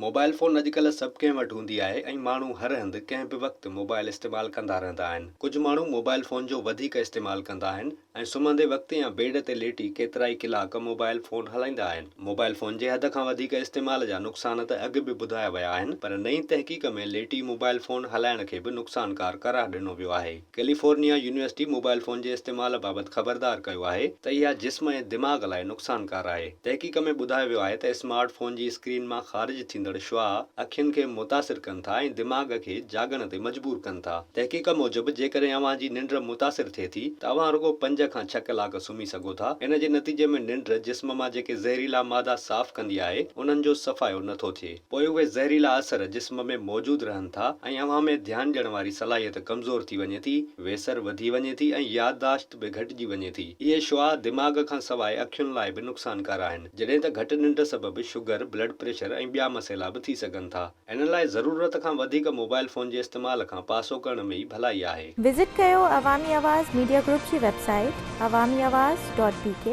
Mobile phone اڄڪلهه سڀ ڪنهن وٽ هوندي آهي ۽ ماڻهو هر هنڌ ڪنهن به وقت موبائل استعمال ڪندا رهندا آهن. ڪجهه ماڻهو موبائل فون جو وڌيڪ استعمال ڪندا آهن ۽ سمهندي وقت يا بيڊ تي ليٽي ڪيترائي ڪلاڪ موبائل فون هلائيندا آهن. موبائل فون جي حد کان وڌيڪ استعمال جا نقصان ته اڳ به ٻڌايا ويا آهن پر نئين تحقيق ۾ ليٽي موبائل فون هلائڻ کي به نقصانڪار قرار ڏنو ويو آهي. ڪيليفورنيا يونيورسٽي موبائل فون جي استعمال بابت خبردار ڪيو آهي ته اها جسم ۽ دماغ لاء نقصانڪار آهي. تحقيق ۾ ٻڌايو ويو آهي ته اسمارٽ فون جي اسڪرين مان خارج ٿيندڙ شعاع اکين کي متاثر ڪن ٿا ۽ دماغ کي جاڳڻ تي مجبور ڪن ٿا. تحقيق موجب جيڪڏهن اوهان جي ننڊ متاثر ٿئي ٿي ته اوهان رڳو پنج کان ڇهه ڪلاڪ سمهي سگهو ٿا. ان جي نتيجي ۾ ننڊ جسم مان جيڪي زهريلا مادا صاف ڪندي آهي انهن جو صفايو نٿو ٿئي. پوء اهي زهريلا اثر جسم ۾ موجود رهن ٿا ۽ اوهان ۾ ڌيان ڏيڻ واري صلاحيت ڪمزور ٿي وڃي ٿي، ويسر وڌي وڃي ٿي ۽ يادداشت به گهٽجي وڃي ٿي. اهي شعاع دماغ کان سواء اکين لاء به نقصانڪار آهن، جڏهن ته گهٽ ننڊ سبب شگر، بلڊ پريشر ۽ ٻيا مسئلا به ٿي سگهن ٿا. ان لاء ضرورت کان وڌيڪ موبائل فون جي استعمال کان پاسو ڪرڻ ۾ ئي ڀلائي آهي. وزٽ ڪيو عوامي آواز ميڊيا گروپ جي website Awami Awaz dot B K.